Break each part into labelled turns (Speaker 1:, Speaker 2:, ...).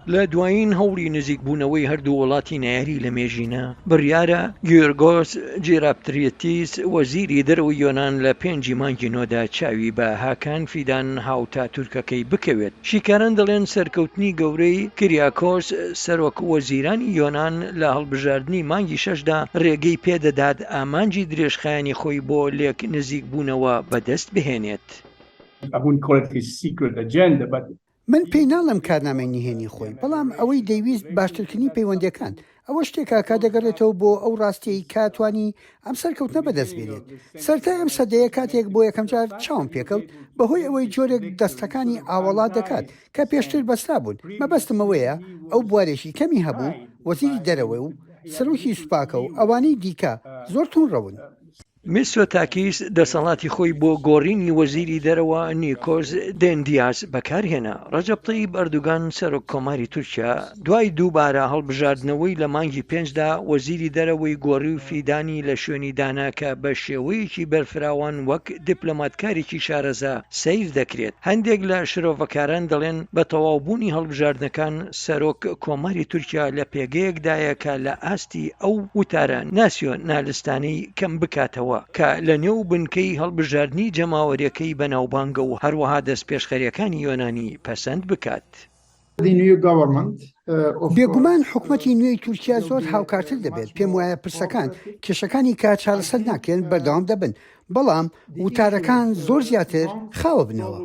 Speaker 1: لە دوایین هەوڵی نزیکبوونەوەی هەردوو وڵاتی نەیاری لەمێژینە، بڕیارە گیۆرگۆس جیراپتریتیس وەزیری دەرەوەی یۆنان لە پێنجی مانگی نۆدا چاوی بە هاکان فیدان هاوتا تورکەکەی بکەوێت. شیکاران دەڵێن سەرکەوتنی گەورەی کریاکۆس سەرۆک وەزیرانی یۆنان لە هەڵبژاردنی مانگی شەشدا رێگەی پێدەدات ئامانجی درێژخایەنی خۆی بۆ لێک نزیکبوونەوە بەدەست بهێنێت.
Speaker 2: من پێی ناڵێم کارنامەی نهێنی خۆی، بەڵام ئەوەی دەیویست باشترکردنی پەیوەندییەکان، ئەوە شتێکە کە دەگەڕێتەوە بۆ ئەو ڕاستییەی کە توانی ئەم سەرکەوتنە بەدەست بێنێت. سەرەتای ئەم سەدەیە کاتێک بۆ یەکەمجار چاوم پێکەوت، بەهۆی ئەوەی جۆرێک دەستەکانی ئاوەڵا دەکات کە پێشتر بەسترابوون، مەبەستم ئەوەیە ئەو بوارێکی کەمی هەبوو، وەزیری دەرەوە و سەرۆکی سوپاکە و ئەوانەی دیکە زۆر توندڕەون.
Speaker 1: میتسۆتاکیس دەسەڵاتی خۆی بۆ گۆڕینی وەزیری دەرەوە نیکۆس دێندیاس بەکارهێنا. ڕەجەب تەیب ئەردوگان سەرۆک کۆماری تورکیا دوای دووبارە هەڵبژاردنەوەی لە مانگی پێنجدا وەزیری دەرەوەی گۆڕی و فیدانی لە شوێنی دانا کە بە شێوەیەکی بەرفراوان وەک دیپلۆماتکارێکی شارەزا سەیر دەکرێت. هەندێک لە شرۆڤەکاران دەڵێن بە تەواوبوونی هەڵبژاردنەکان سەرۆک کۆماری تورکیا لە پێگەیەکدایە کە لە ئاستی ئەو وتارە ناسیۆنالستانەی کەم بکاتەوە کە لە نێو بنکەی هەڵبژاردنی جەماوەریەکەی بەناوبانگە و هەروەها دەستپێشخەریەکانی یۆنانی پەسەند بکات.
Speaker 2: بێگومان حکومەتی نوێی تورکیا زۆر هاوکارتر دەبێت، پێموایە پرسەکان، کێشەکانی کە چارەسەر ناکرێن بەردەوام دەبن، بەڵام وتارەکان زۆر زیاتر خاوببنەوە.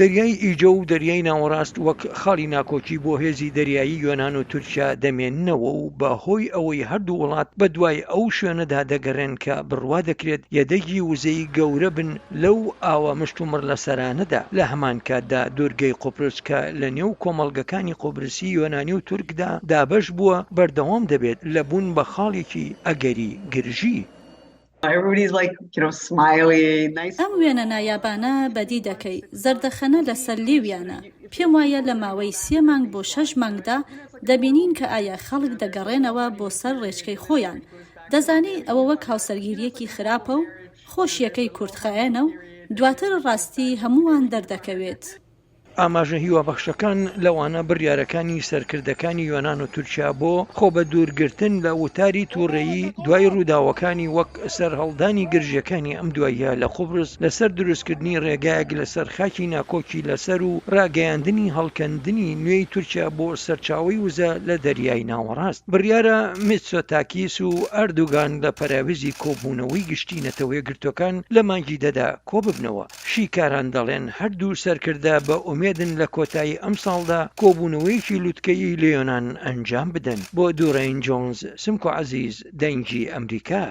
Speaker 1: دەریای ئیجە و دەریای ناوەڕاست وەک خاڵی ناکۆکی بۆ هێزی دەریایی یۆنان و تورکیا دەمێننەوە و بە هۆی ئەوەی هەردوو وڵات بە دوای ئەو شوێنەدا دەگەڕێن کە بڕوا دەکرێت یەدەگی وزەی گەورە بن لەو ئاوە مشتومڕلەسەرانەدا، لە هەمان کاتدا دوورگەی قوبرس کە لە نێو کۆمەڵگەکانی قوبرسی یۆنانی و تورکدا دابەش بووە بەردەوام دەبێت لە بوون بە خاڵێکی ئەگەری گرژی.
Speaker 3: ئەم وێنە نایابانە بەدی دەکەی، زەردەخەنە لەسەر لێویانە، پێم وایە لە ماوەی سێ مانگ بۆ شەش مانگدا دەبینین کە ئایا خەڵک دەگەڕێنەوە بۆ سەر ڕێچکەی خۆیان. دەزانی ئەوە وەک هاوسەرگیرییەکی خراپە و خۆشییەکەی کورتخایەنە و دواتر ڕاستی هەمووان دەردەکەوێت.
Speaker 1: ئاماژە هیوابەخشەکان لەوانە بڕیارەکانی سەرکردەکانی یۆنان و تورکیا بۆ خۆبەدوورگرتن لە وتاری توڕەیی دوای ڕووداوەکانی وەک سەرهەڵدانی گرژییەکانی ئەم دواییە لە قوبرس لەسەر دروستکردنی ڕێگایەک لەسەر خاکی ناکۆکی لەسەر و ڕاگەیاندنی هەڵکەندنی نوێی تورکیا بۆ سەرچاوەی وزە لە دەریای ناوەڕاست. بڕیارە میتسۆتاکیس و ئەردوگان لە پەراوێزی کۆبوونەوەی گشتی نەتەوەیەکگرتووەکان لە مانگی دەدا کۆببنەوە. شیکاران دەڵێن هەردوو سەرکردە بە ئومێدن لە کۆتایی ئەمساڵدا کۆبوونەوەیەکی لوتکەیی لە یۆنان ئەنجام بدەن. بۆ دورەین جۆنز، سمکۆ عەزیز، دەنگی ئەمریکا.